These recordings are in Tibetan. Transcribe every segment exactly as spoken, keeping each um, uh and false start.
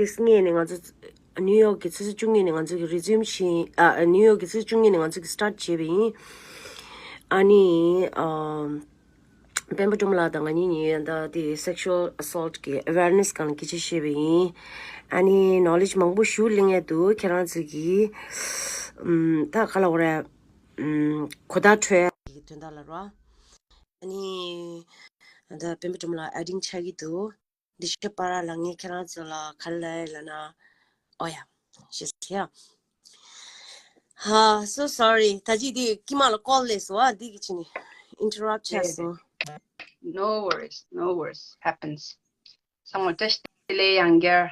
ལྔ་ནས་ང་ཚོ་ནིའུ་ཡོག་གི་ཆུ་ཚོད་བཅུ་གཉིས་ནས་ང་ཚོ་གི་རི་ཛིའུམ་བྱས་ཡིན། ཨ་ནིའུ་ཡོག་གི་ཆུ་ཚོད་བཅུ་གཉིས་ནས་ང་ཚོ་གི་སི་ཊར་ཊི་བྱས་པ་ཡིན། ཨ་ནི་ཨམ། སྤེན་པ་སྒྲོལ་མ་ལགས་དང་ང་གཉིས་གཉིས་ད་དེ་sexual assault གི་awareness སྒང་ལ་སྐད་ཆ་བཤད་པ་ཡིན། ཨ་ནི་knowledge མང་པོ་ཞིག་ལེན་ཡས་འདུག་ཁྱེད་རང་ཚོ་གིས་ཨམ། ད་ག་ལབ་དགོས་རེད། ཨམ། གོ་བརྡ་འཕྲོད་ཡས་ཀྱི་དོན་དག་ལ་རོ། ཨ་ནི་ད་སྤེན་པ་སྒྲོལ་མ་ལགས་adding ཆགས་ཀྱི་འདུག་འདི་ཤོད་པ་ར་ལ་ངས་ཁྱེད་རང་ཚོ་ལ་ག་རེ་ལབ་ཡིན་ལབ་ན། ཨོ་ཡ། ཞེས་ཟེར་ཡ། ཧ། So sorry. ད་ཅི་འདི་ཀི་མ་ལ་ཀོལ་སླེབས་སོང་ཨ། འདི་གི་ཆི་ནི་interrupt བྱས་སོང་། No worries, no worries, happens. ཚང་མ་བཀྲ་ཤིས་བདེ་ལེགས། ཡང་བསྐྱར།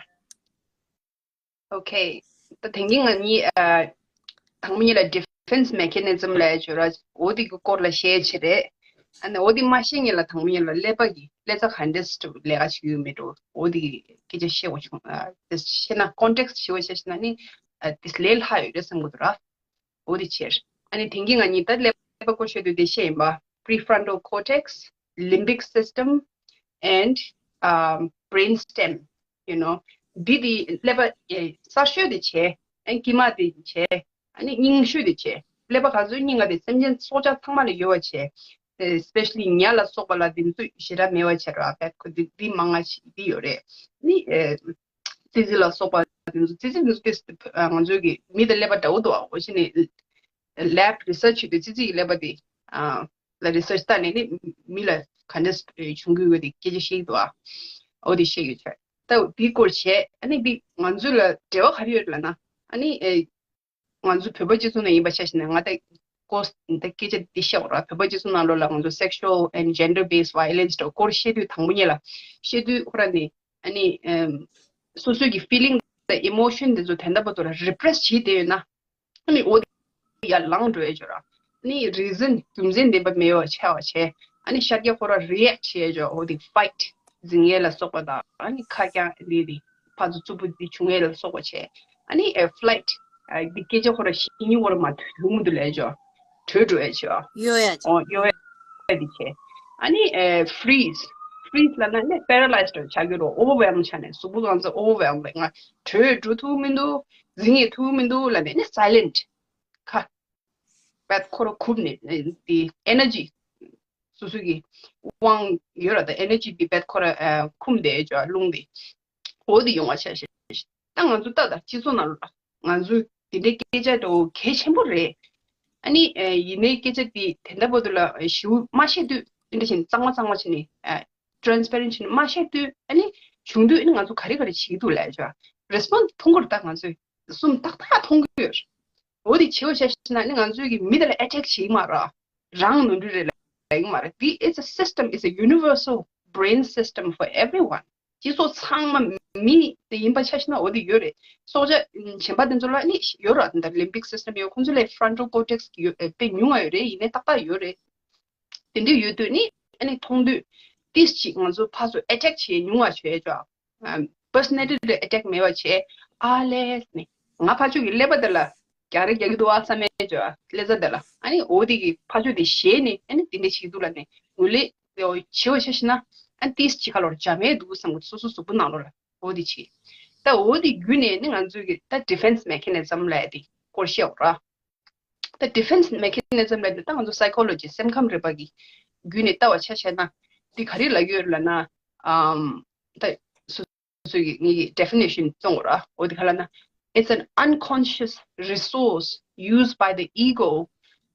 Okay. ད་དེང་གི་ང་གཉིས་ཨ། དང་པོ་ཉིད་ལ་defense mechanism ལབ་ཡ་བྱོས་ར། འོ་དེ་གི་སྐོར་ལ་བཤད་ཆེ་རེད། ཨ་ནི་འོ་དེ་མ་ཤེས་ཉིད་ལ་དང་པོ་ཉིད་ལ་ཀླད་པ་གི་ཀླད་རྩ་ག་འདྲས་ལས་ཀ་བྱེད་ཀྱི་ཡོད་མེད་འགྲོ། འོ་དེ་གི་སྐད་ཆ་བཤད་དགོས་བྱུང་། ཨ་དེ་བཤད་ན་context ཞིག་བཤད་ཤེས་ན་ནི་ཨ་དེ་ལས་སླ་ཡོད་རེད་བསམ་གི་འདུག་ར། འོ་དེ་བྱས། ཨ་ནི་དེང་གི་ང་གཉིས་ད་ཀླད་པ་སྐོར་བཤད་དུས་དེ་བཤད་ཡིན་པ། prefrontal cortex, limbic system, and um, brain stem. You know, འདི་དེ་ཀླད་པ་ཨེ་གསར་ཤོས་དེ་བྱས། ཨ་དཀྱིལ་མ་དེ་བྱས། ཨ་ནི་རྙིང་ཤོས་དེ་བྱས། ཀླད་པ་ག་ཚོད་རྙིང་བ་དེ་སེམས་ཅན་སྲོག་ཆགས་ཚང་མ་ལ་ཡོད་པ་བྱས། ཨེ་especially་ཉ་ལ་སོགས་པ་ལ་དེ་ཚོ་ཞེ་དྲག་མེད་པ་བྱས་ར། བད་ཁོ་འདི་འདི་མང་ང་ཞིག་འདི་ཡོད་རེད། ནི་ཨེ་ཙི་ཙི་ལ་སོགས་པ་དེ་ཚོ། ཙི་ཙི་དེ་ཚོ་དེ་ང་ཚོའི་གི་མི་དང་ཀླད་པ་འདྲ་བོ་འདུག་ཨ། འོ་ཤི་ནི་lab research བྱེད་དུས་ཙི་ཙི་ཡི་ཀླད་པ་དེ་ཨ་ལ་research བལྟས་ནས་ནི་མི་ལ་ག་འདྲ་བྱུང་གི་ཡོད་དེ་སྐད་ཆ་བཤད་ཀྱི་འདུག་ཨ། འོ་དེ་བཤད་ཡོད་ཆ། ད་དེའི་སྐོར་བྱས། ཨ་ནི་འདི་ང་ཚོ་ལ་འབྲེལ་བ་ག་རེ་ཡོད་ལབ་ན། ཨ་ནི་ཨེ་ང་ཚོ་བོད་པ་སྤྱི་ཚོགས་ནང་ཡིན་པ་ཆ་བཞག་ན། ང་ད་ཀོས་ད་སྐད་ཆ་འདི་བཤད་འོ་ར། བོད་པ་སྤྱི་ཚོགས་ནང་ལོགས་ལ་ང་ཚོ་sexual and gender based violence དེ་སྐོར་བཤད་དུས་དང་པོ་ཉིད་ལ་བཤད་དུས་ཁོ་ར་ནི་ཨ་ནི་ཨེམ་སོ་སོའི་གི་feeling དང་emotion དེ་ཚོ་དེ་འདྲ་པོ་ཚོ་ལ་repress བྱས་བསྡད་ཡོད་ན། ཨ་ནི་འོ་དེ་ཡར་ལངས་འགྲོ་ཡ་ཅོ་ར། ཨ་ནི་reason རྒྱུ་མཚན་ལྡན་པ་མེད་པ་ཆགས་པ་བྱས། ཨ་ནི་ཤར་རྒྱག་ཁོ་ར་react བྱས་ཅོ། འོ་དེ་fight འཛིང་ཡས་ལ་སོགས་པ་དང་། ཨ་ནི་ཁ་རྐྱང་འདི་དེ་ཕར་ཚུར་རྩུབ་པོ་འདི་བྱུང་ཡས་ལ་སོགས་པ་བྱས། ཨ་ནི་ཨེ་flight ཨ་འདི་སྐད་ཆ་ཁོ་ར་ཤི་ཉི་ཁོ་ར་མ་ཐུག་མུ་འདུག་ལས་ཅོ། བྲོས་འགྲོ་ཡ་ཅོ། གཡོ་ཡ་ཅོ། ཨོ་གཡོ་ཡ་འདི་བྱས། ཨ་ནི་ཨེ་freeze། freeze ལབ་ན་ནི་paralyzed ཆགས་ཀྱི་རོ། overwhelm ཆགས་ནས་གཟུགས་པོ་གང་ཚ་overwhelm ལས་ང་བྲོས་འགྲོ་ཐུབ་མི་འདུག་འཛིང་ཡས་ཐུབ་མི་འདུག་ལབ་ནས་ནི་silent། ཁ་བད་ཁོ་ར་ཁུབ་ནས་དེ་energy སོ་སོ་གི་དབང་ཡོད་ར། ད་energy དེ་བད་ཁོ་ར་ཁུམ་དེ་ཅོ་རླུང་དེ་འོ་དེ་ཡོང་བ་ཆ་ཤེས། ད་ང་ཚོ་ད་ད་སྤྱི་ཚོགས་ནང་ལ་ང་ཚོ་དེ་འདྲའི་སྐད་ཆ་དེ་གལ་ཆེན་པོ་རེད། ཨ་ནི་ཡིན་ནའི་སྐད་ཆ་དེ་དེ་འདྲ་པོ་དེ་ལ་ཞིའུ་མ་བཤད་དུས་དེ་འདྲ་བཞིན་གཙང་མ་གཙང་མ་བྱས་ནས་transparent བྱས་ནས་མ་བཤད་དུས། ཨ་ནི་བྱུང་དུས་ཨ་ནི་ང་ཚོ་ག་རེ་ག་རེ་བྱེད་ཀྱི་འདུག་ལབ་ཅོ། response མཐོང་གི་རེད། ད་ང་ཚོས་གསུམ་ཏག་ཏག་མཐོང་གི་ཡོད་རེད། འོ་དེ་བྱེད་པ་ཤ་ཤ་ན་ནི་ང་ཚོས་ཀྱི་མི་དེ་ལ་attack བྱེད་ཀྱི་མ་རེད། རང་ནོར་འཁྲུལ་རེད་ལབ་ཀྱི་མ་རེད། This is a system, it's a universal brain system for everyone. སྤྱི་ཚོགས་ཚང་མ་མི་དེ་ཡིན་པ་ཆ་ཤ་ན་འོ་དེ་ཡོད་རེད། སྲོག་ཆགས་གཞན་པ་དེ་ཚོ་ལ་ནི་ཡོད་རེད། ད་limbic system ཡོད། ཁོང་ཚོ་ལ་frontal cortex ཡོད་དཔེ་ཉུང་བ་ཡོད་རེད། ཡིན་ནའི་ཏག་ཏག་ཡོད་རེད། དེ་འདྲ་ཡོད་དུས་ནི་ཨ་ནི་མཐོང་དུས་ཏིས་ཅིག་ང་ཚོ་ཕར་ཚུར་attack བྱེད་ཉུང་བ་བྱས་ཅོ། personality ལ་attack མེད་པ་བྱས། ཨ་ལས་ནི་ང་ཕར་ཕྱོགས་ཀྱི་ཀླད་པ་དེ་ལ་རྒྱག་རེ་རྒྱག་གི་འདུག་ཨ་བསམ་མེད་ཅོ། ཀླད་རྩ་དེ་ལ། ཨ་ནི་འོ་དེ་གི་ཕར་ཕྱོགས་དེ་ཞེད་ནས་ཨ་ནི་དེ་འདྲ་བྱེད་ཀྱི་འདུག་ལབ་ནས་ངུ་ལེ་བྱེད་པ་ཆ་ཤ་ན། ཨ་ནི་ཏིས་ཅིག་ཁ་ལོར་འཇམ་མེད་འདུག་བསམ་གི། སོ་སོ་གཟུགས་པོ་ནང་ལོགས་ལ་འོ་དེ་བྱེད། ད་འོ་དེ་བརྒྱུད་ནས་ནི་ང་ཚོའི་གི་ད་defense mechanism ལབ་ཡ་དེ་སྐོར་བཤད་འོ་ར། ད་defense mechanism ལབ་དེ་ད་ང་ཚོ་psychology སེམས་ཁམས་རིག་པ་གི་བརྒྱུད་ནས་ལྟ་བ་ཆ་བྱས་ན་འདི་ག་རེ་ལབ་ཀྱི་ཡོད་ལབ་ན། ཨམ་ད་སོ་སོ་གི་ངེད་ཀྱི་definition བཙོང་ར། འོ་དེ་ག་ལབ་ན། It's an unconscious resource used by the ego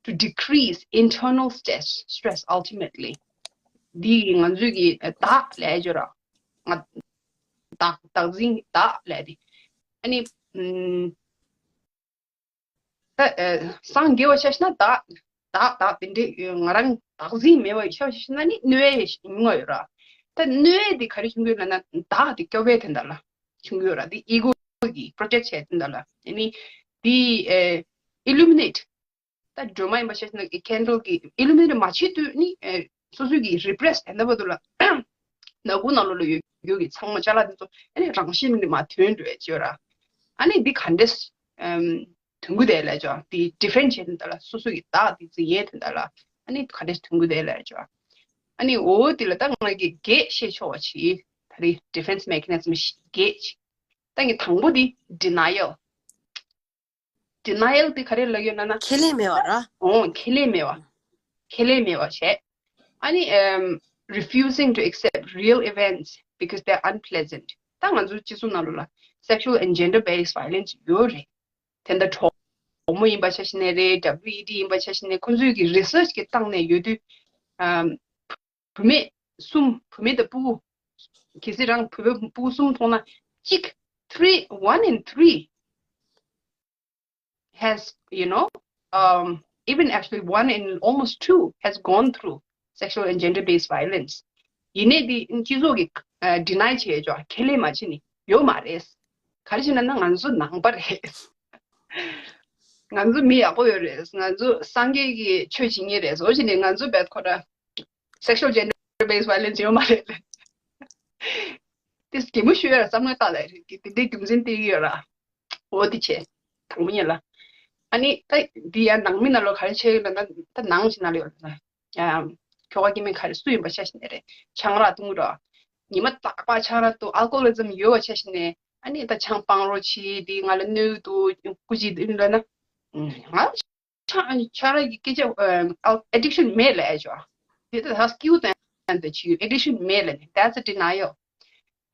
to decrease internal stress, stress ultimately. འདི་ང་ཚོའི་གི་བདག་ལབ་ཡ་ཅོ་ར། ང་བདག་བདག་འཛིན་བདག་ལབ་དེ། ཨ་ནི་ཨམ། ད་ཨེ་སངས་རྒྱས་པ་ཆ་བཞག་ན་བདག་བདག་བདག་དེ་འདྲའི་ང་རང་བདག་འཛིན་མེད་པ་ཆ་བཞག་ན་ནི་གནོད་ཡས་ཉུང་བ་ཡོད་ར། ད་གནོད་ཡས་དེ་ག་རེ་བྱུང་གི་ཡོད་ལབ་ན་བདག་དེ་སྐྱོ་བའི་དོན་དག་ལ་བྱུང་གི་ཡོད་ར། དེ་ego གི་protect བྱས་དོན་དག་ལ། ཨ་ནི་དེ་ཨེ་illuminate ད་སྒྲོལ་མ་ཡིན་པ་ཆ་བཞག་ན་candle གི་illuminate མ་བྱེད་དུས་ནི་ཨེ་སོ་སོ་གི་repress དེ་འདྲ་པོ་དུ་ལ་ནག་ཁུང་ནང་ལོགས་ལ་ཡོད་ཡོད་ཀྱི་ཚང་མ་ཅ་ལག་དེ་ཚོ་ཨ་ནི་རང་བཞིན་གྱིས་མར་ཐོན་འགྲོ་ཡས་ཅིག་ཡོད་ར། ཨ་ནི་འདི་ག་འདྲས་ཨམ་ཐོན་གྱི་འདུག་ལབ་ཅོ། འདི་defend བྱེད་དོན་དག་ལ། སོ་སོ་གི་བདག་འདི་འཛིན་ཡས་དོན་དག་ལ་ཨ་ནི་ག་འདྲས་ཐོན་གྱི་འདུག་ལབ་ཅོ། ཨ་ནི་འོ་དེ་ལ་ད་ང་གིས་བརྒྱད་བཤད་ཆོག་པ་ཅིག་ད་རེས་defense mechanism བརྒྱད་ཅིག་ད་ངས་དང་པོ་དེ་denial། denial དེ་ག་རེ་ལབ་ཡོད་ན་ན། ཁས་ལེན་མེད་པ་ར། ཨོ་ཁས་ལེན་མེད་པ། ཁས་ལེན་མེད་པ་བྱས། ཨ་ནི་um, refusing to accept real events because they're unpleasant. ད་ང་ཚོའི་སྤྱི་ཚོགས་ནང་ལོགས་ལ་sexual and gender based violence ཡོད་རེད། དེ་འདྲ་གྲོགས་མོ་ཡིན་པ་ཆ་བཞག་ནས་རེད། W E D ཡིན་པ་ཆ་བཞག་ནས་ཁོང་ཚོའི་གི་research གི་སྟེང་ནས་ཡོད་དུས། ཨམ། བུད་མེད་གསུམ། བུད་མེད་དང་ཕྲུ་གུ། གལ་སྲིད་རང་བུད་མེད་ཕྲུ་གུ་གསུམ་མཐོང་ན་གཅིག three, one in three has, you know, um, even actually one in almost two has gone through sexual and gender based violence. ཡིན་ནའི་འདི་སྤྱི་ཚོགས་ཀྱིས་ཨ་deny བྱས་ཆོག་ཁས་ལེན་མ་བྱས་ནི་ཡོད་མ་རེད། ག་རེ་བྱས་ན་ན་ང་ཚོ་ནང་པ་རེད། ང་ཚོ་མི་ཡག་པོ་ཡོད་རེད། ང་ཚོ་སངས་རྒྱས་ཀྱི་ཆོས་བྱེད་མཁན་རེད། འོ་བྱས་ནས་ང་ཚོ་བད་ཁོ་ར་sexual gender based violence ཡོད་མ་རེད། དེ་གད་མོ་ཤོར་ཡ་བསམ་བློ་བཏང་ལ་རེད། དེ་འདྲའི་རྒྱུ་མཚན་བལྟས་ཀྱི་ཡོད་ར། འོ་དེ་བྱས། དང་པོ་ཉིད་ལ། ཨ་ནི་ད་འདི་ཡ་ནང་མི་ནང་ལོགས་ག་རེ་བྱས་ཡོད་ན་ད་ནང་བཞིན་ན་ལ་ཡོད་ན། ཁྱོ་ག་སྐྱེ་དམན་ག་རེ་སུ་ཡིན་པ་ཆ་བཞག་ནས་རེད། ཆང་རག་འཐུང་ར། ཉི་མ་རྟག་པར་ཆང་རག་འཐུང་། alcoholism ཡོད་པ་ཆ་བཞག་ནས། ཨ་ནི་ད་ཆང་སྤང་རོགས་བྱེད། འདི་ང་ལ་གནོད་འདུག་སྐུ་མཁྱེན་འདི་འདྲ་ན། ང་ཆང་ཆང་རག་གི་སྐད་ཆ་addiction མེད་ལབ་ཡ་ཆོག་དེ་ད་ཧ་སྐྱིའུ་དང་དེ་ཆི་addiction མེད་ལབ་ནས་that's a denial།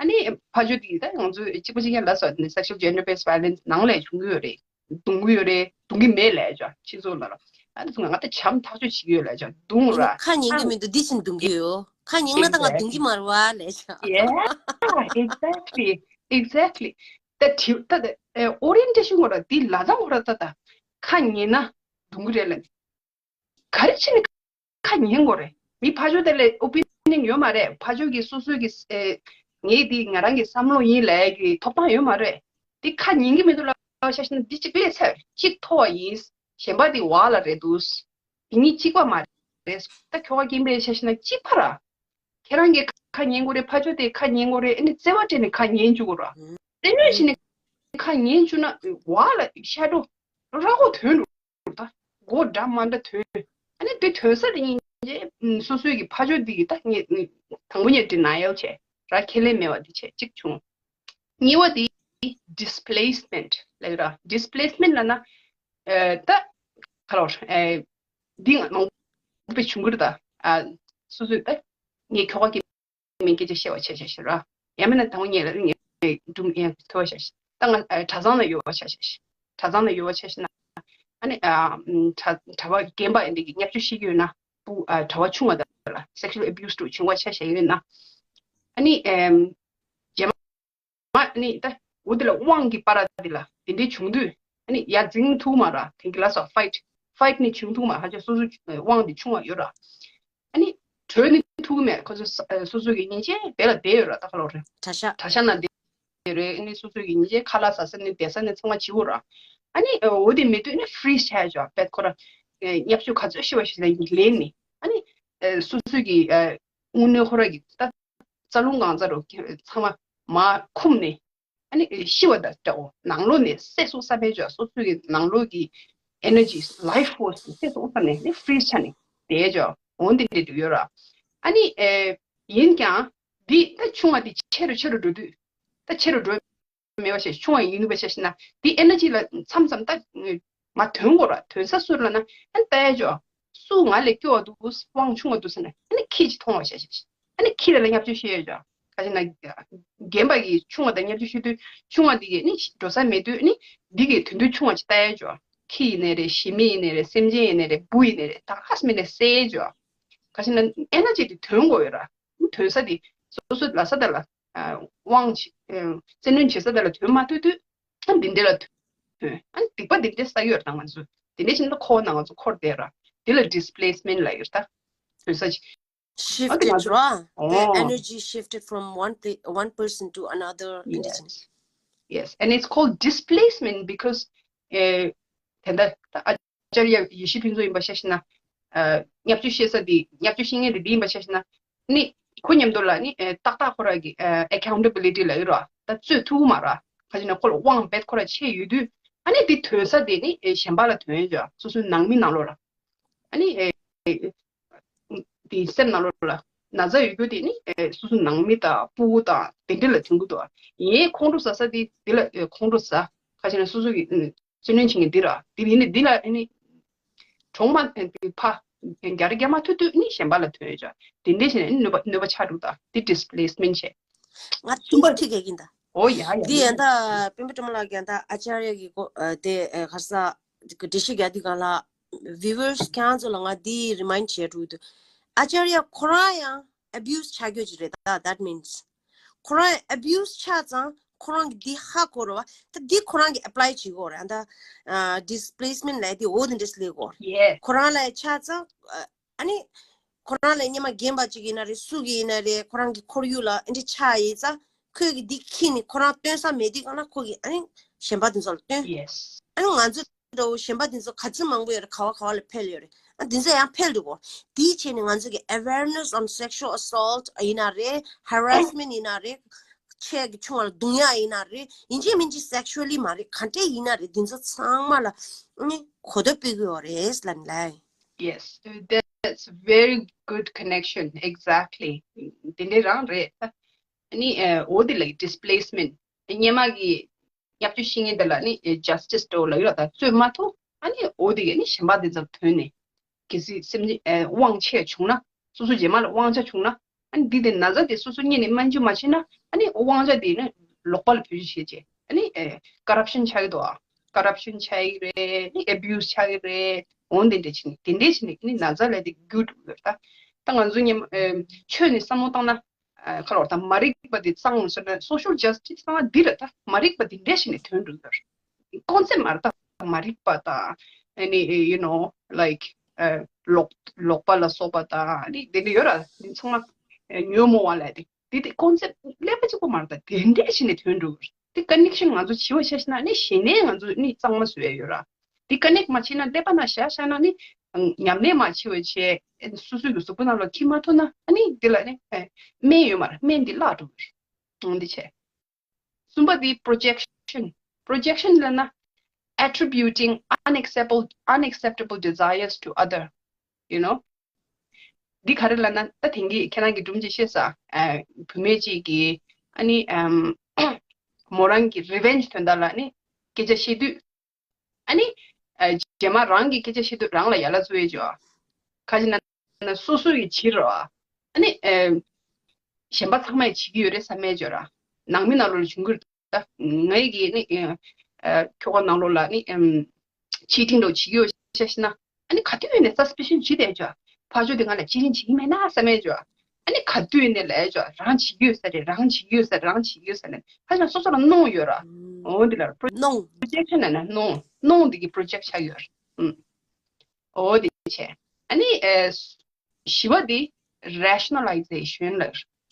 ཨ་ནི་ཕ་ཇོ་དེ་ད་ང་ཚོས་གཅིག་པ་གཅིག་རྐྱང་ལབ་ས་ནི་sexual gender based violence ནང་ལས་བྱུང་གི་ཡོད་རེད། རྡུང་གི་ཡོད་རེད། རྡུང་གི་མེད་ལབ་ཡ་ཆོག་ཕྱི་ཚོགས་ལ་ར། ཨ་ནི་ང་ད་བྱམས་ཐག་གཅོད་བྱེད་ཀྱི་ཡོད་ལབ་ཡ་ཆོག་རྡུང་ར། ཁ་ཉན་གྱི་མི་འདུག་འདི་བཞིན་རྡུང་གི་ཡོད། ཁ་ཉན་ན་ད་ང་རྡུང་གི་མ་རེད་བ་ལབ་ཡ་ཆོག Yeah, exactly, exactly. ད་དྲི་ད་ད་orientation ཁོ་ར་འདི་ལ་ད་ཁོ་ར་ད་ད་ཁ་ཉན་ན་རྡུང་གི་རེད་ལབ་ནི། ག་རེ་བྱས་ནས་ཁ་ཉན་དགོས་རེད། མི་ཕ་ཇོ་དེ་ལ་opinion ཡོད་མ་རེད། ཕ་ཇོ་གི་སོ་སོའི་གི་ཨེ་ངའི་འདི་ང་རང་གི་བསམ་བློ་ཡིན་ལབ་ཡ་གི་ཐོབ་ཐང་ཡོད་མ་རེད། འདི་ཁ་ཉན་གི་མི་འདུག་ལབ་ཤ་ཤ་ན་འདི་གཅིག་སླེབས་ཚར་གཅིག་མཐོ་བ་ཡིན། གཞན་པ་འདི་བ་ལ་རེད་འདུག་དེ་གཉིས་གཅིག་པ་མ་རེད། ད་ཁྱོ་ག་སྐྱེ་དམན་ཆ་བཞག་ན་གཅིག་པ་ར། ཁྱེད་རང་གིས་ཁ་ཉན་དགོས་རེད། ཕ་ཇོ་དེ་ཁ་ཉན་དགོས་རེད། ཨ་ནི་བརྩེ་བ་སྤྲད་ནས་ཁ་ཉན་བཅུག་དགོས་ར། བཙན་གནོན་བྱས་ནས་ཁ་ཉན་བཅུག་ན་བ་ལ་ཤ་འགྲོ་ར་གོ་དོན་འགྲོ་ད་གོ་འདྲ་མ་འདྲ་དོན། ཨ་ནི་དེ་དོན་ས་དེ་ཡིན་རྗེས་སོ་སོའི་གི་ཕ་ཇོ་དེ་གི་ད་ངས་དང་པོ་ཉིད་denial བྱས་ར། ཁས་ལེན་མེད་པ་དེ་བྱས་གཅིག་བྱུང་། གཉིས་པ་དེ་displacement ལབ་ཀྱི་ར། displacement ལབ་ན་ཨེ་ད་ག་ལ་བར་ཨེ་འདི་ང་མང་པོ་བྱུང་གི་རེད་ད། ཨ་སོ་སོའི་ཨེ་ངའི་ཁྱོ་ག་སྐྱེ་དམན་སྐད་ཆ་བཤད་པ་ཆ་བཞག་ཤིག་ར། ཡང་མིན་ན་དང་པོ་ཉིད་ལ་ངས་སྒྲུང་ཡང་ཐོས་པ་ཆ་བཞག་ད་ང་ཨེ་གྲྭ་ཚང་ལ་ཡོད་པ་ཆ་བཞག་ཤིག་གྲྭ་ཚང་ལ་ཡོད་པ་ཆ་བཞག་ན། ཨ་ནི་ཨ་གྲྭ་གྲྭ་པ་རྒན་པ་འདི་གི་བརྙས་བཅོས་བྱེད་ཀྱི་ཡོད་ན། སྤུ་ཨ་གྲྭ་པ་ཆུང་བ་དག་ལ་sexual abuse འདྲ་བྱུང་བ་ཆ་བཞག་ཡོད་ན། ཨ་ནི་ཨེམ། རྗེས་མ་ནི་ད་འོ་དེ་ལ་དབང་གི་པར་དེ་ལ་དེ་འདྲའི་བྱུང་དུས། ཨ་ནི་ཡར་འཛིང་ཐུབ་མ་ར། དེང་གི་ལ་སོགས་fight fight ནི་བྱུང་ཐུབ་མ། ཧ་ཅང་སོ་སོ་དབང་དེ་ཆུང་བ་ཡོད་ར། ཨ་ནི་གྲོལ་ནི་ཐུབ་མེད། ཁོ་ཚོ་ས་སོ་སོ་གི་སྙིང་རྗེ་དེ་ལ་བསྡད་ཡོད་ར། ད་ག་ལོ་རེད། གྲྭ་ཤག་གྲྭ་ཤག་ནང་བསྡད་ཡོད་རེད། ཨ་ནི་སོ་སོ་གི་སྙིང་རྗེ་ཁ་ལག་ཟ་ས་ནི་བསྡད་ས་ནི་ཚང་མ་བྱེད་དགོས་ར། ཨ་ནི་འོ་དེ་མེད་དུས་ནི་freeze བྱས་ཆོག་བད་ཁོ་ར་བརྙས་བཅོས་ག་ཚོད་ཤི་བ་ཞིག་ལ་ལེན་ནི། ཨ་ནི་སོ་སོ་གི་དངོས་གནས་ཁོ་ར་གི་ད་རྩ་རླུང་གང་ཚ་རུ་ཚང་མ་མར་འཁུམས་ནས། ཨ་ནི་ཤི་བ་དང་འདྲ་བོ་ནང་ལོགས་ནས་བསད་སོང་བསམ་པའི་ཆོག་སོ་སོ་གི་ནང་ལོགས་ཀྱི་energy life force དེ་བསད་སོང་བསམ་ནས་ནི་freeze ཆགས་ནས་བསྡད་ཆོག་འོ་འདི་འདྲ་འདུག་ཡོད་ར། ཨ་ནི་ཨེ་ཡིན་ཀྱང་འདི་ད་ཆུང་བ་འདི་ཆེ་རུ་ཆེ་རུ་འགྲོ་དུས། ད་ཆེ་རུ་འགྲོ་མེད་པ་ཞིག་ཆུང་བ་ཡིན་ནུས་པ་ཞིག་ན་འདི་energy ལ་མཚམས་མཚམས་ད་མ་ཐོན་དགོས་ར། ཐོན་ས་སུ་ལ་ན་ཨ་ནི་ལྟ་ཡ་ཆོག་སུ་ང་ལས་སྐྱོ་བ་འདུག་དབང་ཆུང་བ་འདུག་ཟེར་ན་ཨ་ནི་ཁྱི་ཅིག་མཐོང་བ་ཤ་ཤ་ཤ། ཨ་ནི་ཁྱི་དེ་ལ་བརྙས་བཅོས་བྱེད་ཡ་ཆོག་ག་ཅི་ན་རྒན་པ་གིས་ཆུང་བ་དང་བརྙས་བཅོས་བྱེད་དུས་ཆུང་བ་འདི་གིས་ནི་འགྲོ་ས་མེད་དུས་ནི་འདི་གིས་དོན་དུ་ཆུང་བ་ཅིག་ལྟ་ཡ་ཆོག་ཁྱི་ཡིན་ནའི་རེད། ཞི་མི་ཡིན་ནའི་རེད། སེམས་ཅན་ཡིན་ནའི་རེད། འབུ་ཡིན་ནའི་རེད། ད་ཁ་སི་མི་ནས་བསད་ཡ་ཆོག་ག་ཅི་ན་ཨེ་ནར་ཇི་དེ་ཐོན་དགོས་ཡོད་ར། ཐོན་ས་དེ་སོ་སོ་ལ་ས་དེ་ལ་དབང་བཙན་གནོན་བྱེད་ས་དེ་ལ་ཐོན་མ་ཐུབ་དུས། ཨ་འདི་འདྲ་ལ་ཐོན། ཨ་སྡིག་པ་འདི་འདྲ་བསགས་ཡོད་དང་ང་ཚོ། འདི་འདྲ་བྱས་ན་འཁོར་ན་ང་ཚོ་འཁོར་བསྡད་ར། འདི་ལ་displacement ལབ་ཡོད་ད། ཐོན་ས་ཅིག་ཨ་འདི་ང་ཚོ། Shifted ར། The ཨོ། Energy shifted from one pla- one person to another condition. Yes. Yes, and it's called displacement because ཨེ་དེ་འདྲ་ད་ཨ་ཨ་ཅར་ཡ་ཡེ་ཤེས་ཕུན་ཚོགས་ཡིན་པ་ཤ་ཤ་ན། ཨ་བརྙས་བཅོས་བཤད་ས་འདི་བརྙས་བཅོས་བཤད་མཁན་དེ་འདི་ཡིན་པ་ཤ་ཤ་ན། ནི་ཁོ་མཉམ་དུ་ལ་ནི་ཨེ་ཏག་ཏག་ཁོ་ར་གི་ཨེ་accountability ལབ་ཡོད་ར། ད་རྩོད་ཐུབ་མ་ར། ཁ་ཅིག་ན་ཁོ་ལ་དབང་བེད་ཁོ་ར་ཆད་ཡོད་དུས། ཨ་ནི་འདི་ཐོན་ས་དེ་ནི་ཨེ་གཞན་པ་ལ་ཐོན་ཡོད་ཅོ། སོ་སོའི་ནང་མི་ནང་ལོགས་ལ། ཨ་ནི་ཨེ་དེ་སེམས་ནང་ལོགས་ལ། ན་ཚ་ཡོད་རྒྱུ་དེ་ནི་སོ་སོ་ནང་མི་དང་སྤུ་གུ་དང་དེ་འདྲ་ལ་ཐོན་གི་འདུག་ཡིན་ཁོང་ཁྲོ་ཟ་ས་དེ་དེ་ལ་ཁོང་ཁྲོ་ཟ་ཁ་ཤས་ནི་སོ་སོ་གི་བརྩོན་ལེན་བྱེད་མཁན་འདི་ར་དེ་ཡིན་ནི་འདི་ལ་ཨ་ནི་གྲོང་མ་དེ་ཕ་རྒྱ་རི་རྒྱ་མ་ཐུ་ཐུ་ནི་གཞན་པ་ལ་ཐོན་ཡོད་ཅག་དེ་འདྲས་བྱས་ནས་གནོད་པ་གནོད་པ་ཆགས་འགྲོ་ད་དེ་displacement་བྱས། ང་གསུམ་པ་ཐིག་གེ་ཡིན་ད། ཨོ་ཡ་ཡ་འདི་ཡིན་ད། སྤེན་པ་ཀྲམ་ལགས་ཀྱང་ད་ཨ་ཅར་ཡ་གི་གོ་དེ་གར་ས་འགྲེལ་བཤད་རྒྱག་དུས་གང་ལ་viewers་ཁྱེད་ཚོ་ལ་ང་འདི་remind་བྱས་འགྲོ་འདུག་ཨ་ཅར་ཡ་ཁོ་རང་ཡང་abuse་ཆགས་རྒྱུ་ཅིག་རེད་ད། That means་ཁོ་རང་abuse་ཆགས་ཙང་ཁོ་རང་གི་འདི་ཧ་གོ་ར་བ་ད་འདི་ཁོ་རང་གི་apply་བྱེད་དགོས་རེད་ད། displacement་ལས་འདི་འོ་དེ་འདྲས་ལས་དགོས་རེད། ཁོ་རང་ལ་ཆགས་ཙང་ཨ་ནི་ཁོ་རང་ལ་སྙེ་མ་རྒན་པ་ཅིག་ཡིན་ན་རེད་སུ་གི་ཡིན་ན་རེད་ཁོ་རང་གི་ཁོར་ཡུག་ལ་ཨ་འདྲས་ཆགས་ཡིན་ཙང་ཁོས་གི་འདི་ཁྱི་ནི་ཁོ་རང་སྟོན་ས་མེད་དུས་གང་ན་ཁོ་གི་ཨ་ནི་གཞན་པ་དེ་ཚོ་ལ་སྟོན་ཨ་ནི་ང་ཚོ་འདྲ་བོ་གཞན་པ་འདི་ཚོ་ག་ཚོད་མང་པོ་ཡོད་རེད། ག་བ་ག་བ་ལ་འཕེལ་ཡོད་རེད། ཨ་འདི་ཚོ་ཡང་འཕེལ་འདུག་གོ་དེའི་ཆེད་ནས་ང་ཚོ་གི་awareness on sexual assault་ཡིན་ན་རེད། harassment་ཡིན་ན་རེད། ཆེ་གི་ཆུང་བ་ལ་རྡུང་ཡག་ཡིན་ན་རེད། ཡིན་གཅིག་མིན་གཅིག་sexually་མ་རེད། ག་འདྲས་ཡིན་ན་རེད། འདི་ཚོ་ཚང་མ་ལ་ཨ་ནི་གོ་བརྡ་སྤྲད་ཀྱི་ཡོད་རེད་ལབ་ནས་ལབ། Yes, that's very good connection. Exactly. དེ་འདྲས་རང་རེད། ཨ་ནི་འོ་དེ་ལ་displacement་སྙེ་མ་གི་བརྙས་བཅོས་བྱེད་མཁན་དེ་ལ་ནི་justice་འགྲོ་ལབ་ཡོད་ལ་ད་རྩོད་མ་ཐུབ་ཨ་ནི་འོ་དེ་གས་ནི་གཞན་པ་དེ་ཚོར་ཐོན་ནས་གལ་སྲིད་སེམས་ཅན་དབང་ཆེ་བྱུང་ན་སོ་སོ་རྗེས་མ་ལ་དབང་ཆ་བྱུང་ན་ཨ་ནི་འདི་དེ་ན་ཚ་དེ་སོ་སོ་གཉིས་ནས་སྨན་བཅོས་མ་བྱས་ན་ཨ་ནི་དབང་ཆ་དེ་ནི་ལོག་པ་ལ་བེད་སྤྱོད་བྱེད་ཅེས་ཨ་ནི་corruption་ཆགས་ཀྱི་འདུག་ཨ། corruption་ཆགས་ཀྱི་རེད། ནི་abuse་ཆགས་ཀྱི་རེད། འོ་དེ་འདྲས་བྱས་ནས་དེ་འདྲས་བྱས་ནས་ནི་ན་ཚ་ལས་དེ་རྒྱུ་འགྲོ་གི་ཡོད་ད། ད་ང་ཚོ་ཉམ་ཆོས་ནས་བསམ་བློ་བཏང་ན། ཁ་ལོར་དང་མ་རིག་པ་དེ་གཙང་མ་ཟེར་ན་social justice་གཙང་མ་འདི་རེད་ད། མ་རིག་པ་འདི་འདྲ་ཞིག་ནས་ཐོན་འགྲོ་ཡོད་རེད། ཀོན་སེབ་མ་རེད་ད། མ་རིག་པ་དང་ཨ་ནི་you know like ལོག་ལོག་པ་ལ་སོགས་པ་དང་ཨ་ནི་དེ་འདྲ་ཡོད་ར། འདི་ཚང་མ་ཉོན་མོངས་པ་ལས་དེ་དེ་དེ་ཀོན་སེབ་ཀླད་པ་གཅིག་པོ་མ་རེད་ད། དེ་འདྲ་ཞིག་ནས་ཐོན་འགྲོ་ཡོད་རེད། དེ་ཀ་ནེག་ཤན་ང་ཚོ་བྱིས་པ་ཆ་བཞག་ན་ནི་གཞི་ནས་ང་ཚོ་ནི་གཙང་མ་བཟོ་ཡ་ཡོད་ར། དེ་ཀ་ནེག་མ་བྱས་ན་ཀླད་པ་ན་བཞག་བཞག་ན་ནི་ཉམས་ལེན་མ་བྱས་པ་བྱས་སོ་སོའི་གི་གཟུགས་པོ་ནང་ལ་འཁྱེར་མ་ཐུབ་ན་ཨ་ནི་འདི་ལ་ནི་སྨན་ཡོད་མ་རེད། སྨན་འདི་བརླག་འགྲོ་གི་རེད། འོང་འདི་བྱས། གསུམ་པ་འདི་projection. projection་ལབ་ན་attributing unacceptable unacceptable desires to other, you know འདི་ག་རེ་ལབ་ན་ད་དེང་གི་ཁྱེད་རང་གི་སྒྲུང་ཅིག་བཤད་ས། བུད་མེད་ཅིག་གིས་ཨ་ནི་མོ་རང་གི་revenge་དོན་དག་ལ་ནི་སྐད་ཆ་བཤད་དུས་ཨ་ནི་རྗེས་མ་རང་གི་སྐད་ཆ་བཤད་དུས་རང་ལ་ཡ་ལ་བཟོ་ཡས་ཅོ། ཁ་ཅིག་ན་སོ་སོ་ཡི་བྱེད་རོ། ཨ་ནི་གཞན་པ་ཚང་མས་བྱེད་ཀྱི་ཡོད་རེད་བསམ་མེད་ཅོ་ར། ནང་མི་ནང་ལོགས་ལ་བྱུང་གི་རེད། ད་ངའི་གི་ནི་ཁྱོ་ག་ནང་ལོགས་ལ་ནི་cheating་འདྲ་བྱེད་ཀྱི་ཡོད་ཤ་ཤི་ན་ཨ་ནི་ག་དུས་ནས་suspicion་བྱེད་བསྡད་ཅོ། ཕར་ཕྱོགས་དེ་ང་ལ་cheating་བྱེད་ཀྱི་མེད་ན་བསམ་མེད་ཅོ། ཨ་ནི་ག་དུས་ནས་ལས་ཅོ་རང་བྱེད་ཀྱི་ཡོད་ས་རེད། རང་བྱེད་ཀྱི་ཡོད་ས་རེད། རང་བྱེད་ཀྱི་ཡོད་ས་རེད། ཕར་ཕྱོགས་སོ་སོ་ལ་གནོང་ཡོད་ར། འོ་འདི་ལ་ར་projection་ལབ་ན་གནོང་གནོང་འདི་གི་project་ཆགས་ཡོད་ར། འོ་འདི་བྱས། ཨ་ནི་བཞི་པ་འདི་rationalization་ལ།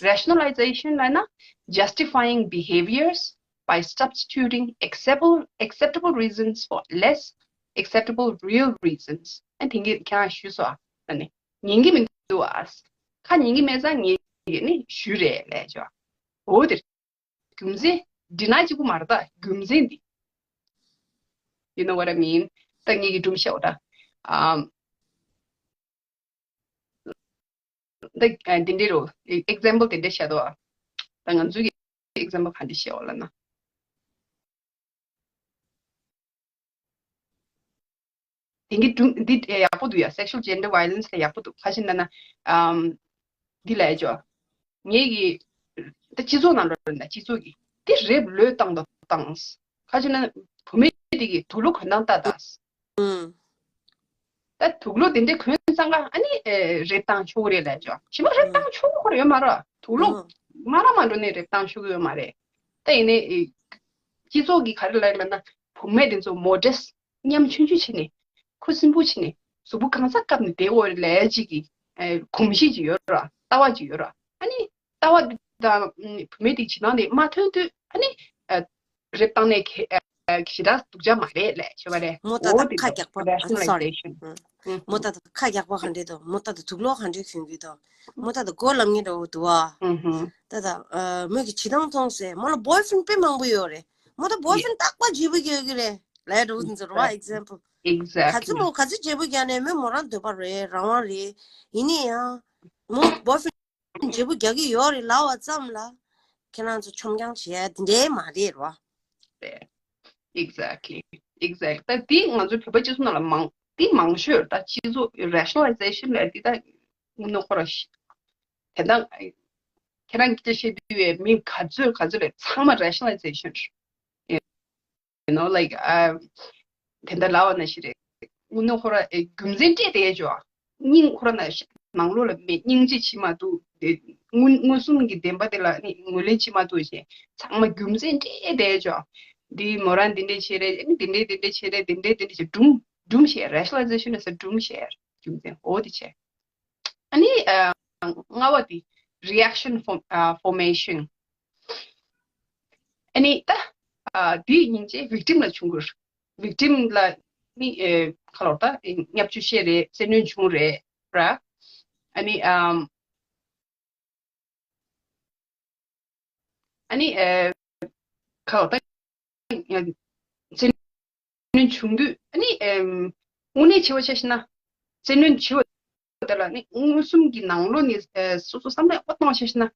rationalization་ལབ་ན་justifying behaviors by substituting acceptable acceptable reasons for less acceptable real reasons. ཨ་དེང་གི་ཁྱེད་རང་ཞུས་སོ་ཨ། ཨ་ནི་ཉན་གི་མི་འདུག་ཨ། ཁ་ཉན་གི་མེད་ཙང་ངས་ནི་ཞུས་རེད་ལས་ཅོ། འོ་དེ་རྒྱུ་མཚན་deny་གཅིག་པུ་མ་རེད་ད། རྒྱུ་མཚན་འདི། You know what I mean? ད་ངེད་ཀྱི་སྒྲུང་བཤད་འོ་ད། ཨམ། ད་འདི་འདྲའི་རོ་example་དེ་འདྲ་བཤད་དོ། ད་ང་ཚོའི་example་ག་འདྲ་བཤད་འོ་ལ་ན། དེང་གི་སྒྲུང་འདི་ཡག་པོ་འདུག་ཡ། sexual gender violence་ལ་ཡག་པོ་འདུག་ག་ཞིག་ན་ན་ཨམ། འདི་ལས་ཅོ། ངེད་ཀྱི་ད་སྤྱི་ཚོགས་ནང་ལོགས་ན་སྤྱི་ཚོགས་ཀྱི་འདི་རེབ་ལོས་བཏང་དང་བཏང་། ག་ཞིག་ན་བུད་མེད་དེ་གི་དུག་ལོག་གོན་སྟངས་ལྟ་དང་། ད་དུག་ལོག་དེ་འདྲའི་གོན་ཙང་ཀ་ཨ་ནི་རེབ་བཏང་ཆོག་གི་རེད་ལས་ཅོ། ཞི་མ་རེབ་བཏང་ཆོག་གི་ཡོད་མ་རེད། དུག་ལོག་མ་ར་མ་འགྲོ་ནས་རེབ་བཏང་ཆོག་གི་ཡོད་མ་རེད། ད་ཡིན་ནའི་སྤྱི་ཚོགས་ཀྱི་ག་རེ་ལབ་ན་བུད་མེད་དེ་ཚོ་མོ་ཌེས་ཉམ་ཆུང་ཆུང་བྱས་ནས་ཁུ་སིམ་པོ་བྱས་ནས་གཟུགས་པོ་གང་ས་བཀབ་ནས་བསྡད་འོ་ལས་ཅིག་གི་གོམས་གཤིས་ཅིག་ཡོད་ར། ལྟ་བ་ཅིག་ཡོད་ར། ཨ་ནི་ལྟ་བ་དང་བུད་མེད་དེ་བྱེད་སྟངས་དེ་མ་མཐུན་དུས་ཨ་ནི་རེབ་བཏང་ནས་ཞེ་དྲག་སྡུག་ཅག་མ་རེད་ལས་ཞེས་པ་རེད། མོ་ད་ད་ཁ་རྒྱག་པ་sorry། མོ་ད་ད་ཁ་རྒྱག་པ་ག་འདྲས་འདུག་མོ་ད་ད་དུག་ལོག་ག་འདྲས་གྱོན་གྱི་འདུག་མོ་ད་ད་མགོ་ལབ་ངེས་འདྲ་བོ་འདུག་ཨ། ད་ད་མོ་གི་བྱེད་སྟངས་མཐོང་སེ་མོ་ལ་boyfriend་དཔེ་མང་པོ་ཡོད་རེད། མོ་ད་boyfriend་རྟག་པར་བརྗེ་པོ་རྒྱག་གི་རེད་ལས་འགྲོ་འདི་ཚོ་རེད་བ། example་ག་ཚོད་མོ་ག་ཚོད་བརྗེ་པོ་རྒྱག་ནས་མོ་མོ་རང་འདོད་པ་རེད། རང་དབང་རེད། ཡིན་ནའི་ཡང་མོ་boyfriend་ བརྗེ་པོ་རྒྱག་གི་ཡོད་རེད་ལབ་པ་ཙམ་ལ་ཁྱེད་རང་ཚོ་ཆོམ་རྐྱང་བྱེད་ཡ་དེ་འདྲའི་མ་རེད་རོ། རེད། Exactly, exactly. ད་དེ་ང་ཚོའི་བོད་པ་སྤྱི་ཚོགས་ནང་ལ་མང་དེ་མང་ཤོས་ད་སྤྱི་ཚོགས་rationalization ལ་དེ་ད་དངོས་གནས་ཁོ་ར་ཤི་དེ་ད་ཁྱེད་རང་གིས་བཤད་དུས་ཡོད་མི་ག་ཚོད་ག་ཚོད་རེད། ཚང་མ་rationalization རེད། you know, like, um, དེ་འདྲ་ལབ་པ་ནང་བཞིན་རེད། དངོས་གནས་ཁོ་ར་ཨེ་རྒྱུ་མཚན་སྤྲད་བསྡད་ཡོད་ཅོ། སྙིང་ཁོ་ར་ནང་ནང་ལོགས་ལ་མེད། སྙིང་རྗེ་བྱེད་མ་ཐུབ། དེ་མངོན་མངོན་སུམ་གྱི་བདེན་པ་དེ་ལ་ནི་ངོས་ལེན་བྱེད་མ་ཐུབ་བྱས་ཚང་མ་རྒྱུ་མཚན་སྤྲད་བསྡད་ཡོད་ཅོ། འདི་མོ་རང་འདི་འདྲས་བྱས་རེད། ཨ་ནི་འདི་འདྲས་འདི་འདྲས་བྱས་རེད། འདི་འདྲས་འདི་འདྲས་བྱས་སྒྲུང་སྒྲུང་བཤད། rationalization ལ་ཟེར། སྒྲུང་བཤད། རྒྱུ་མཚན་འོ་དེ་བྱས། ཨ་ནི་ཨ་ལྔ་པ་དེ་reaction form- ཨ་formation. ཨ་ནི་ད་ཨ་དེའི་སྙིང་རྗེ་victim ལ་བྱུང་དགོས། victim ལ་ནི་ཨེ་ག་ལོར་ད་བརྙས་བཅོས་བཤད་རེད། བཙན་གནོན་བྱུང་རེད་ར། ཨ་ནི་ཨམ་ཨ་ནི་ཨེ་ག་ལོར་ད་བཙན་གནོན་བྱུང་དུས་ཨ་ནི་ཨེམ་དངོས་གནས་བྱས་པ་ཆ་བཞག་ན་བཙན་གནོན་བྱས་པ་དེ་ལ་ནི་མངོན་སུམ་གྱི་ནང་ལོགས་ནས་ཨེ་སོ་སོ་བསམ་བློ་ཡག་པོ་གཏོང་བ་ཆ་བཞག་ན་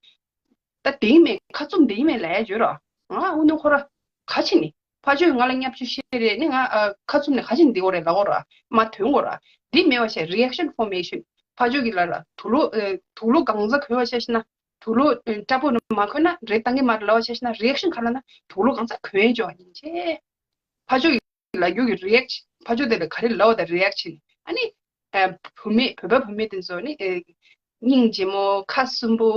ད་དེང་མེད་ཁ་བཙུམ་དེང་མེད་ལབ་ཡ་ཡོད་ར། ང་དངོས་གནས་ཁོ་ར་ག་ཕྱིན་ནི་ཕར་ཕྱོགས་ང་ལ་བརྙས་བཅོས་བཤད་རེད་ནི་ང་ཨ་ཁ་བཙུམ་ནས་ག་ཕྱིན་འདི་འོ་རེད་ལབ་འོ་ར་མ་ཐོན་འོ་ར། འདི་མེད་པ་བྱས་reaction formation ཕར་ཕྱོགས་ཀྱི་ལ་ར་དུག་ལོག་ཨེ་དུག་ལོག་གང་ཚ་གོན་པ་ཆ་བཞག་ན་དུག་ལོག་ཨེ་སྐྲ་ཕོ་ནི་མ་གོན་ན་རེད་བཏང་གི་མ་རེད་ལབ་པ་ཆ་བཞག་ན་reaction ག་ལབ་ན་དུག་ལོག་གང་ཚ་གོན་ཡ་ཅོ་ཡིན་ཆེ། ཕར་ཕྱོགས་ཀྱི་ལབ་རྒྱུ་གི་react- ཕར་ཕྱོགས་དེ་ལ་ག་རེ་ལབ་པ་དང་reaction ཨ་ནི་ཨ་བུད་མེད་བོད་པ་བུད་མེད་དེ་ཚོ་ནི་ཨེ་སྙིང་རྗེ་མོ་ཁ་གསུམ་པོ་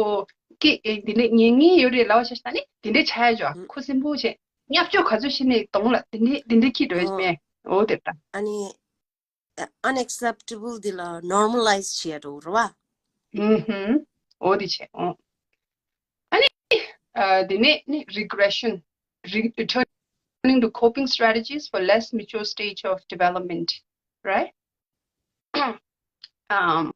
སྐད་ཨེ་འདི་འདྲས་ཉན་མཁན་ཡོད་རེད་ལབ་པ་ཆ་བཞག་ན་ནི་དེ་འདྲས་ཆགས་ཡ་ཅོ། ཨ་ཁུ་སིམ་པོ་བྱས་བརྙས་བཅོས་ག་ཚོད་བྱས་ནས་གདོང་ལ་དེ་འདྲས་དེ་འདྲས་ཁྱི་འགྲོ་ཡ་མེད། འོ་དེ་ལྟ། ཨ་ནི་ཨ་unacceptable དེ་ལ་normalize བྱས་འགྲོ་རེད་བ། ཨུམ་ཧུམ། འོ་དེ་བྱས་འོ། ཨ་ནི་ཨ་དེ་ནས་ནི་regression, re- returning to coping strategies for less mature stage of development, right? ཨམ།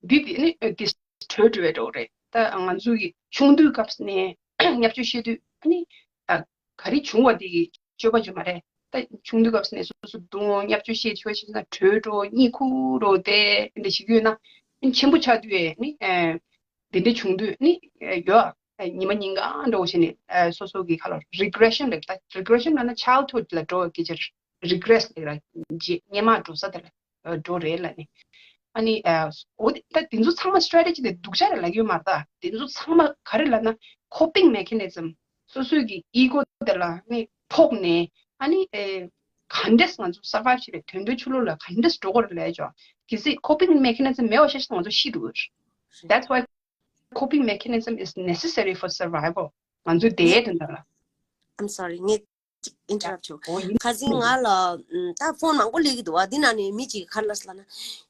འདི་དེ་ནི་ཨ་དེ་གྲོས་འགྲོ་བའི་འགྲོ་རེད། ད་ང་ཚོ་གི་ཆུང་དུས་སྐབས་ནས་བརྙས་བཅོས་བཤད་དུས་ཨ་ནི་ཨ་ག་རེ་བྱུང་བ་དེ་གི་སྤྱོད་པ་ཅིག་མ་རེད། ད་ཆུང་དུས་སྐབས་ནས་སོ་སོ་རྡུང་བརྙས་བཅོས་བཤད་ཆོག་ཤེས་ན་གྲོས་འགྲོ་གཉིད་ཁུག་འགྲོ་དེ་འདི་ཞིག་ཡོད་ན་ཆེན་པོ་ཆགས་དུས་ཨེ་ནི་ཨེ་འདི་འདྲ་བྱུང་དུས་ནི་ཨེ་ཡོད། ཨེ་ཉི་མ་ཉིན་གང་འགྲོ་བྱས་ནས་ཨེ་སོ་སོ་གི་ཁ་ལ་regression རེད། ད་regression ལབ་ན་childhood ལ་འགྲོ་བའི་སྐད་ཆ་རེད། regress ལབ་ར་རྗེས་སྔོན་མ་འགྲོ་ས་དེ་ལ་ཨེ་འགྲོ་རེད་ལབ་ནས་ཨ་ནི་ཨེ་འོ་དེ་ད་དེ་ཚོ་ཚང་མ་strategy དེ་སྡུག་ཅག་རེད་ལབ་ཀྱི་ཡོད་མ་རེད། ད་དེ་ཚོ་ཚང་མ་ག་རེ་ལབ་ན་coping mechanism སོ་སོའི་གི་ego དེ་ལ་ནི་ཕོག་ནས་ཨ་ནི་ཨེ་ག་འདྲས་ང་ཚོ་survive བྱེད་པའི་དོན་དུ་ཆུ་ལོག་ལ་ག་འདྲས་འགྲོ་དགོས་རེད་ལབ་ཅོ། གལ་སྲིད་coping mechanism མེད་པ་ཤ་ཤ་ང་ཚོ་ཤི་འགྲོ་གི་རེད། That's why coping mechanism is necessary for survival. ང་ཚོ་དེའི་དོན་དག་ལ། I'm sorry, ངས་གཅིག་interrupt བྱུང་། ཁ་སང་ང་ལ་ད་phone མང་པོ་སླེབས་ཀྱི་འདུག་བ། འདི་ནང་ནས་མི་གཅིག་ག་རེ་ལབ་ཟེར་ལབ་ན།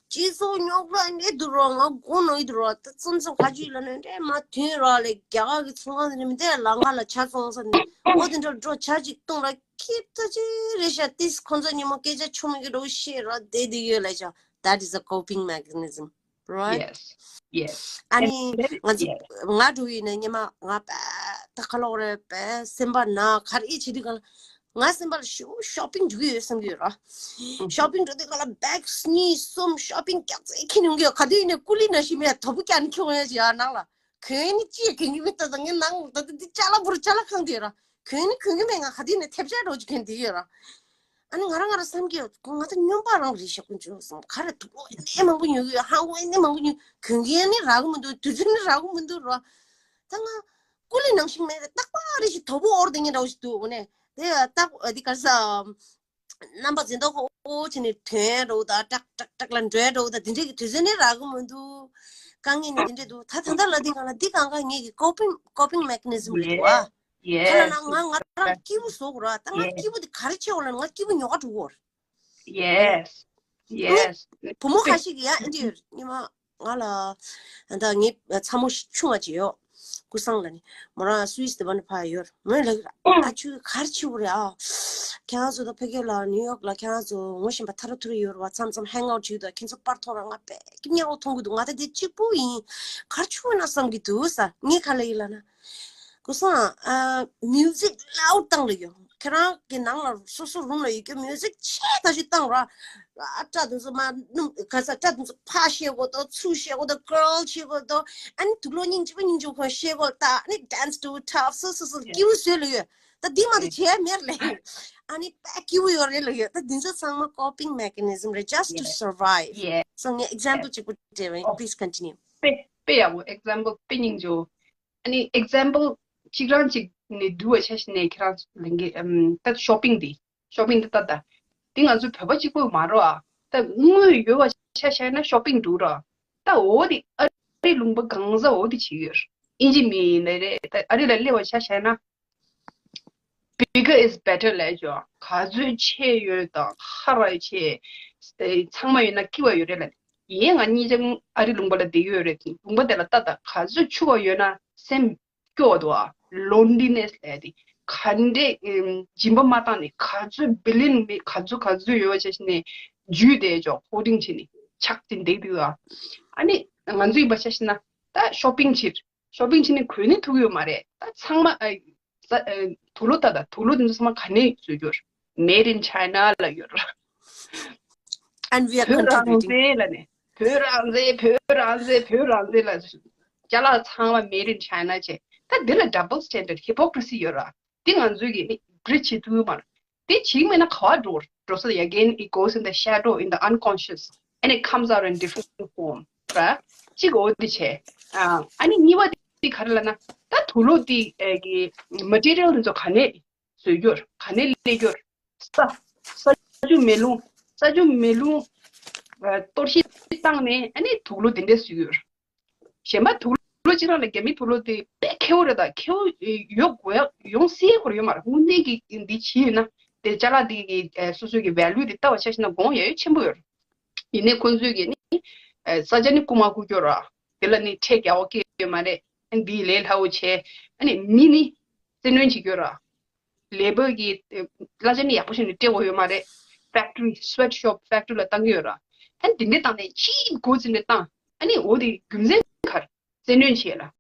སྤྱི་ཚོགས་རྙོག་དྲ་འདི་འདུག་རོགས། ང་དགོངས་ནོར་ཡིན་འདུག་རོགས། ད་ཙམ་ཙམ་ཁ་ཆུས་ལ་ནི་འདྲེ་མ་ཐོན་རོགས་ལས་རྒྱ་གར་གྱི་ཚོང་ཁང་འདི་འདྲ་མི་འདྲ་ལ་ང་ལ་ཆ་ཚང་ས་ནས་འོ་དེ་འདྲ་འགྲོ་ཆ་གཅིག་གཏོང་ར་ཁྱི་ལྟ་ཅི་རེད་ཤག་ཏིས་ཁོང་ཚོ་ཉིན་མོ་སྐད་ཆ་ཆུང་མི་གི་འགྲོ་བཤད་ར་བསྡད་བསྡད་ཡོད་ལབ་ཤག That is a coping mechanism, right? Yes, yes. ཨ་ནི་ང་ཚོ་ང་འགྲོ་ཡིན་ན་ཉི་མ་ང་པ་ད་ཁ་ལོག་རེད་པས་སེམས་པ་ན་ག་རེ་བྱེད་དུས་ག་ལ་ང་སེམས་པ་ལ་ཞུ་shopping འགྲོ་གི་ཡོད་བསམ་གྱི་ཡོད་ར། shopping འགྲོ་དུས་ག་ལ་bag གཉིས་གསུམ་shopping རྒྱག་ཚད་ཁྱེར་ཡོང་གི་ཡོད། ག་དུས་ཡིན་ན་ཀུ་ལི་ན་ཞིག་མེད་དོ་པོ་རྒྱག་ནས་ཁྱོང་ཡ་ཅིག་ཡ་ནང་ལ་གོན་ནི་ཅི་ཡ་གོན་གི་མེད། ད་ད་ངའི་ནང་ད་ད་འདི་ཅ་ལག་བུར་ཅ་ལག་ཁང་དེ་ར་གོན་ནི་གོན་གི་མེད། ང་ག་དུས་ཡིན་ན་ཐེབས་ཆག་འགྲོ་ཅིག་གོན་དེ་ཡོད་ར། ཨ་ནི་ང་རང་ང་རང་བསམ་གྱི་ཡོད། ང་ད་སྨྱོན་པ་རང་རེད་ཤག་དཀོན་མཆོག་གསུམ། ག་རེ་དུག་ལོག་ཨེ་ནས་མང་པོ་ཉོ་གི་ཡོད། ཧང་གོ་ཨེ་ནས་མང་པོ་ཉོ། གོན་གི་ཨེ་ནས་རག་གི་མི་འདུག་དུས་ཚོད་ནི་རག་གི་མི་འདུག་རོ། ད་ང་ཀུ་ལི་ནང་བཞིན་མེད་རེད། རྟག་པར་རེ་ཞིག་དོ་པོ་འོར་དེ་ངས་འདྲ་བོ་ཞིག་འདུག་འོ་ནས་དེ་རྟག་འདི་ག་རེ་ཟ། རྣམ་པ་འཛིན་ཏོག་ཨོ་བྱས་ནས་དོན་འགྲོ་ད་ཀྲག་ཀྲག་ཀྲག་ལ་འགྲོས་འགྲོ་ད་དེ་འདྲས་ཀྱི་དུས་ཚོད་ནི་རག་གི་མི་འདུག་དཀའ་ངལ་ནི་དེ་འདྲས་འདུག་ད་ད་ལྟ་ལ་འདི་གང་ལ་འདི་གང་ག་ངེད་ཀྱི་coping coping mechanism རེད་འདུག་ཨ། ཁ་ལ་ན་ང་ང་རང་སྐྱིད་པོ་བཟོ་དགོས་ར། ད་ང་སྐྱིད་པོ་དེ་ག་རེ་བྱེད་དགོས་ལ་ང་སྐྱིད་པོ་ཉོ་ག་འགྲོ་གོ། Yes, yes. བུ་མོ་ཁ་ཤས་ཀྱིས་ཡ་ཨེ་འདྲས་ཉི་མ་ང་ལ་ད་ངའི་ཚ་མོ་ཆུང་བ་ཅིག་ཡོད། ཀུ་སང་ལ་ནི་མོ་རང་སུད་སི་དེ་བ་ནི་ཕ་ཡོད། མོས་ལ་ཨ་ཆུ་གར་ཆུ་རེད་ཨ། ཁྱེད་རང་ཚོ་ད་ཕ་གི་ལ་ནིའུ་ཡོག་ལ་ཁྱེད་རང་ཚོ་ངོ་ཤེས་པ་ཐ་ར་ཐུ་ར་ཡོད་རེད་བ། མཚམས་མཚམས་hang out བྱེད་དུས་ཁྱེད་ཚོ་པར་མཐོང་ར་ང་དཔེ་སྐྱིད་ཉག་ལོ་མཐོང་གི་འདུག་ང་ད་དེ་གཅིག་པུ་ཡིན། གར་ཆུ་ན་བསམ་གི་འདུག་ས་ངས་ག་ལ་ཡིན་ལ་ན། ཀུ་སང་ཨ་མིའུ་ཟིག་ལའུཌ་བཏང་ལ་ཡོད། ཁྱེད་རང་གི་ནང་ལ་སོ་སོ་རུམ་ལ་ཡོད་རྒྱུ་མིའུ་ཟིག་ཆེ་ད་ཞིག་བཏང་ར། ཨ་སྐྲ་དེ་ཚོ་མ་སྣུམ་ག་ས་སྐྲ་དེ་ཚོ་ཕ་བཤད་དགོས་དོ། ཚུ་བཤད་དགོས་དོ། གྷརལ་བྱེད་དགོས་དོ། ཨ་ནི་དུག་ལོག་སྙིང་རྗེ་པོ་སྙིང་རྗེ་པོ་ཁོ་བཤད་དགོས། ད་ཨ་ནི་dance to tough སོ་སོ་སོ་སྐྱིད་པོ་བཟོས་ལ་ཡོད། ད་འདི་མ་གཏོགས་བྱས་མེད་ལེ། ཨ་ནི་དཔེ་སྐྱིད་པོ་ཡོད་རེད་ལ་ཡོད། ད་འདི་ཚོ་ཚང་མ་coping mechanism རེད། just to survive. So ངས་example གཅིག་པོ་སྤྲད་པ་ཡིན། Please continue. དཔེ་དཔེ་ཡག་པོ། example དཔེ་སྙིང་རྗེ་པོ། ཨ་ནི་example གཅིག་རང་གཅིག་ནས་བསྡུ་བ་ཆ་ཞིག་ནས་ཁྱེད་རང་ལེན་གི་ཨམ་ད་shopping འདི། shopping འདི་ད་ད་འདི་ང་ཚོ་བོད་པ་གཅིག་པོ་མ་རོ་ཨ། ད་དངུལ་ཡོད་པ་ཆ་བཞག་ན་shopping འགྲོ་ར། ད་འོ་དེ་ཨ་རི་ལུང་པ་གང་ཟག་འོ་དེ་བྱེད་ཡོད། ཨིན་ཇི་མི་ཡིན་ནའི་རེད། ད་ཨ་རི་ལ་སླེབས་པ་ཆ་བཞག་ན། bigger is better ལབ་ཅོ། ག་ཚོད་ཆེ་ཡོད་དང་ཧ་ར་ཆེ། ཚང་མ་ཡོད་ན་སྐྱིད་པ་ཡོད་རེད་ལ། ཡིན་ང་གཉིས་ཀྱང་ཨ་རི་ལུང་པ་ལ་བསྡད་ཡོད་རེད། ལུང་པ་དེ་ལ་ལྟ་ད་ག་ཚོད་ཕྱུག་པ་ཡོད་ན་སེམས་སྐྱོ་འདུག་ཨ། loneliness ལབ་དེ། ག་འདྲས་སྦྱིན་པ་མ་བཏང་ནས་ག་ཚོད་billion མི་ག་ཚོད་ག་ཚོད་ཡོད་པ་ཆ་ཞིག་ནས་འཇུས་བསྡད་ཅོ། hoarding བྱས་ནས་ཆག་ཅིག་བསྡད་འདུག་ཨ། ཨ་ནི་ང་ཚོ་ཡིན་པ་ཆ་ཞིག་ན་ད་shopping བྱེད། shopping བྱས་ནས་གོན་ནས་ཐུག་ཡོད་མ་རེད། ད་ཚང་མ་ཨ་ས་ཨ་དུག་ལོག་ད་ད་དུག་ལོག་དེ་ཚོ་ཚང་མ་ག་ནས་བཟོས་རྒྱུར། made in China ལ་ཡོད་ར། And we are བོད་རང་contributing. བཙན་ལ་ནས་བོད་རང་བཙན་བོད་རང་བཙན་བོད་རང་བཙན་ལ་ཅ་ལག་ཚང་མ་made in China བྱས། ད་འདི་ལ་double standard hypocrisy ཡོད་ར། འདི་ང་ཚོས་ཀྱི་ནི་bridge བྱེད་ཐུབ་མ་རེད། དེ་བྱིས་མེད་ན་ག་བ་འགྲོ་འགྲོ་ས། Again it goes in the shadow, in the unconscious, and it comes out in different form ར། གཅིག་འོ་དེ་བྱས། ཨ་ནི་གཉིས་པ་དེ་ག་རེ་ལབ་ན། ད་དུག་ལོག་དེ་གི་material དེ་ཚོ་ག་ནས་བཟོས་རྒྱུར། ག་ནས་ལས་རྒྱུར། ས་ས་ཆུ་མེ་རླུང་། ས་ཆུ་མེ་རླུང་གཏོར་བཤིག་བཏང་ནས་ཨ་ནི་དུག་ལོག་དེ་འདྲས་བཟོས་ཡོད། གཞན་པ་དུག་ལོག་གཅིག་རང་ལ་རྒྱ་མི་དུག་ལོག་དེ་དཔེ་ཁེ་བོ་རེད། ད་ཁེ་བོ་ཡོད་དགོས་ཡ་ཡོང་སྲིད་ཁོ་ར་ཡོད་མ་རེད། དངོས་གནས་ཀྱི་འདི་བྱས་ཡོད་ན་དེ་ཅ་ལག་འདི་གི་སོ་སོ་གི་value དེ་ལྟ་བ་ཆ་བཞག་ན་དགོངས་ཡ་ཡོད་ཆེན་པོ་ཡོད་རེད། ཡིན་ནའི་ཁོང་ཚོས་ཀྱི་ནི་ས་ཆ་ནི་རྐུ་མ་རྐུ་རྒྱུ་ར། དེ་ལ་ནི་ཁྲལ་རྒྱག་པ་སྐྱེ་ཡོད་མ་རེད། འདིའི་ལས་སླ་བོ་བྱས། ཨ་ནི་མི་ནི་བཙན་གནོན་བྱེད་རྒྱུ་ར། ལས་པ་གི་གླ་ཆ་ནི་ཡག་པོ་ཞིག་ནི་སྤྲད་དགོས་ཡོད་མ་རེད། factory sweatshop factory ལ་བཏང་གི་ཡོད་ར། ཨ་ནི་དེ་འདྲས་བཏང་ནས་cheap goods འདྲས་བཏང་། ཨ་ནི་འོ་དེ་རྒྱུ་མཚན་ག་རེ། བཙན་གནོན་བྱས་ལ།